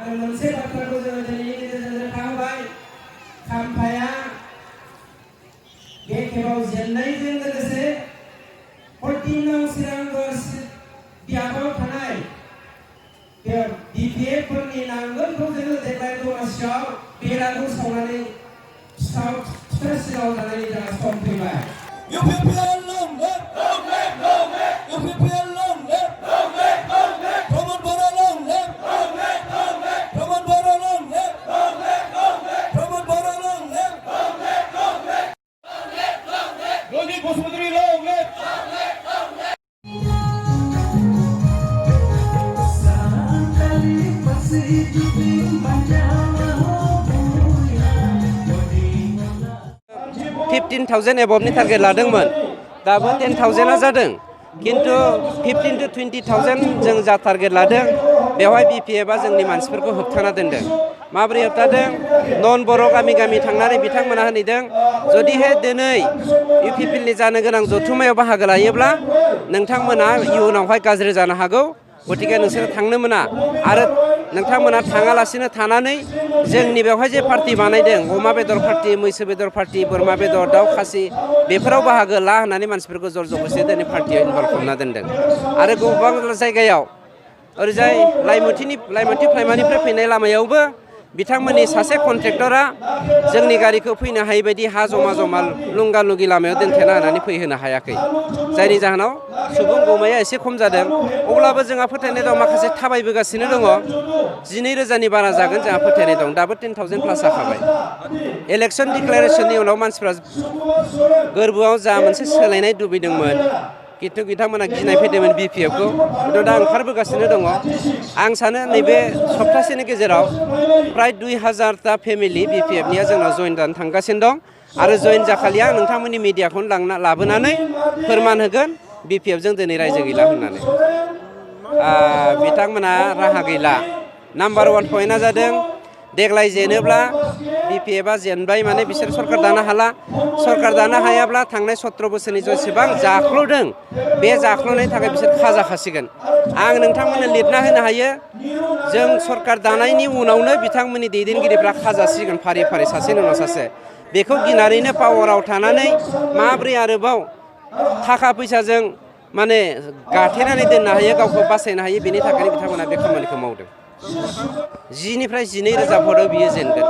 आरो मोनसे बाथ्राखौ जोङो दिनैनि गेजेरजों रोखाहोबाय खाम्फाया बे खेबाव जेननायजों लोगोसे 14 नं चिरांगढ़ बियाबाव थानाय बे BPF फोरनि नांगोलखौ जोङो देग्लाय दमासियाव बेलागुर सावनानै फिथा सिथाव जानायनि जोंहा सम फैबाय। $15,000 एबभनि टारगेट लादोंमोन दाबो 10,000 जादों किन्तु 15 to 20,000 जों जा टारगेट लादों बेवहाय BPFआ जोंनि मानसिफोरखौ होबथाना दोनदों। माबोरै होबथादों? नन बर' गामि गामि थांनानै बिथांमोना होनैदों जुदिहाय दिनै UPPLनि जानो गोनां जथुम्मायाव बाहागो लायोब्ला नोंथांमोना इयुनावहाय गाज्रि जानो हागौ, गतिके नोंसोर थांनो मोना आरो नोंथांमोना थाङालासिनो थानानै जोंनि बेवहाय जे पार्टि बानायदों अमा बेदर पार्टि, मैसो बेदर पार्टि, बोरमा बेदर, दाउ खासि बेफोराव बाहागो ला होननानै मानसिफोरखौ जर जबरदस्ति दिनै पार्टियाव इनभल्भ खालामना दोनदों। आरो गोबां जायगायाव ओरैजाय लाइमोनथि प्राइमारिनिफ्राय फैनाय लामायावबो बिथांमोननि सासे कन्ट्रेक्टरा जोंनि गारिखौ फैनो हायै बायदि हा जमा जमा लुंगा लुंगि लामायाव दोनथेना होनानै फैहोनो हायाखै, जायनि जाहोनाव सुबुं गमाया एसे खम जादों। अब्लाबो जोंहा फोथायनाय दं माखासे थाबायबोगासिनो दङ। 12,000नि बारा जागोन जोंहा फोथायनाय दं। दाबो 10,000 प्लास जाखाबाय। इलेक्सन डिक्लेरेसननि उनाव मानसिफ्रा गोरबोआव जा मोनसे सोलायनाय लुबैदोंमोन किन्तु बिथांमोना गिनाय फैदोंमोन BPFखौ, किन्तु दा ओंखारबोगासिनो दङ। आं सानो नैबे सप्तासेनि गेजेराव प्राय 2,000टा फेमिलि BPFनिया जोंनाव जइन जानो थांगासिनो दं आरो जइन जाखालिया नोंथांमोननि मिडियाखौनो लाबोनानै फोरमान होगोन BPFजों दिनै रायजो गैला होननानै। बिथांमोना राहा गैला। नाम्बार 1 पइन्टआ जादों देग्लाय जेनोब्ला BPFआ जेनबाय माने बिसोर सरकार दानो हाला। सरकार दानो हायाब्ला थांनाय 17 बोसोरनि जेसेबां जाख्ल'दों बे जाख्ल'नायनि थाखाय बिसोर खाजा खासिगोन। आं नोंथांमोननो लिरना होनो हायो जों सरकार दानायनि उनावनो बिथांमोननि दैदेनगिरिफ्रा खाजासिगोन फारि फारि सासेनि उनाव सासे। बेखौ गिनानैनो पावाराव थानानै माब्रै आरोबाव थाखा फैसाजों माने गाथेनानै दोननो हायो, गावखौ बासायनो हायो, बेनि थाखायनो बिथांमोना बे खामानिखौ मावदों। 10निफ्राय 12,000 भटआव बियो जेनगोन,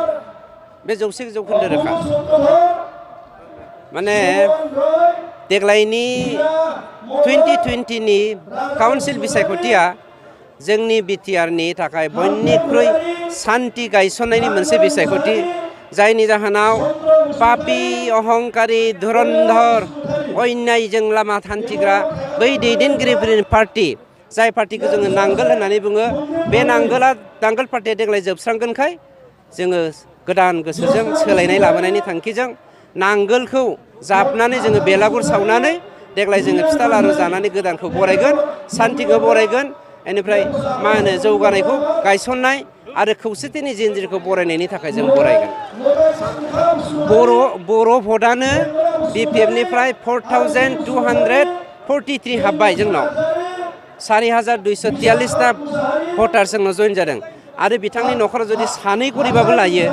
बे 100% रोखा। माने देग्लायनि 2020नि काउन्सिल बिसायख'थिया जोंनि BTRनि थाखाय बयनिख्रुइ सान्थि गायसननायनि मोनसे बिसायख'थि, जायनि जाहोनाव पापि, अहंकारि, धुरन्धर, अन्यायजों लामा हान्थिग्रा बै दैदेनगिरिफोरनि पार्टि, जाय पार्टिखौ जोङो नांगोल होननानै बुङो, बे नांगोल पार्टिया देग्लाय जोबस्रांगोनखाय जोङो गोदान गोसोजों सोलायनाय लाबोनायनि थांखिजों नांगोलखौ जाबनानै जोङो बेलागुर सावनानै देग्लाय जोङो फिथा लारु जानानै गोदानखौ बरायगोन, सान्थिखौ बरायगोन, बेनिफ्राय मा होनो जौगानायखौ गायसननाय आरो खौसेथिनि जिन्जिरखौ बरायनायनि थाखाय जों बरायगोन। बर' भटआनो BPFनिफ्राय 4,243 हाबबाय जोंनाव। 4,243टा भटार जोंनाव जइन जादों आरो बिथांनि न'खराव जुदि सानै गरिबाबो लायो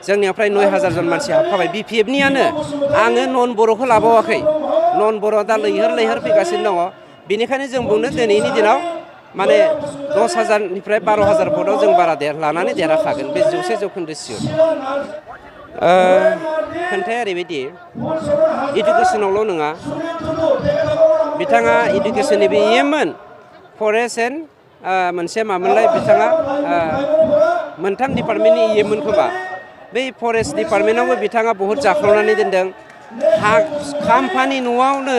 जोंनियाव फ्राय 9,000 जन मानसि हाबखाबाय BPFनियानो। आङो नन बर'खौ लाबावाखै, नन बर' दा लैहोर फैगासिनो दङ। बेनिखायनो जों बुंनो दिनैनि दिनाव माने 10,000निफ्राय 12,000 भटआव जों बारा लानानै देरहाखागोन, बे 100% सियर। खोन्थाया ओरैबायदि इडुकेसनावल' नङा, बिथाङा इडुकेसननिबो EMमोन, फरेस्ट एन्ड मोनसे मामोनलाय बिथाङा 3 डिपार्टमेन्टनि EMमोन खोमा। बै फरेस्ट डिपार्टमेन्टआवबो बिथाङा बहुद जाख्ल'नानै दोनदों। खाम्फानि न'आवनो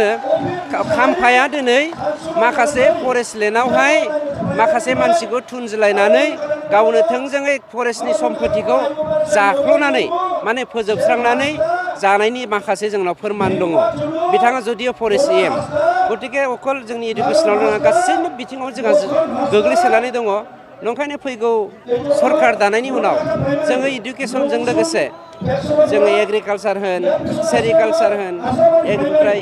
खाम्फाया दिनै माखासे फरेस्ट लेन्डआवहाय माखासे मानसिखौ थुनज्लायनानै गावनो थोंजोङै फरेस्टनि सम्पतिखौ जाख्ल'नानै माने फोजोबस्रांनानै जानायनि माखासे जोंनाव फोरमान दङ। बिथाङा जुदिअ फरेस्ट EM, गतिके अकल जोंनि इडुकेसनाव नङा गासैबो बिथिङाव जोंहा गोग्लैसोनानै दङ। नंखायनो फैगौ सरकार दानायनि उनाव जोङो इडुकेसनजों लोगोसे जोङो एग्रिकालसार होन, सेरिकालसार होन, ओमफ्राय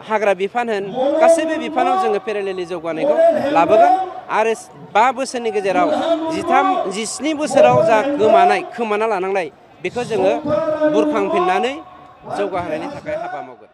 हाग्रा बिफान होन, गासैबो बिफानाव जोङो पेरेलेलि जौगानायखौ लाबोगोन आरो 5 बोसोरनि गेजेराव 17 बोसोराव जा खोमाना लानांनाय बेखौ जोङो बुरखांफिननानै जौगाहोनायनि थाखाय हाबा मावगोन।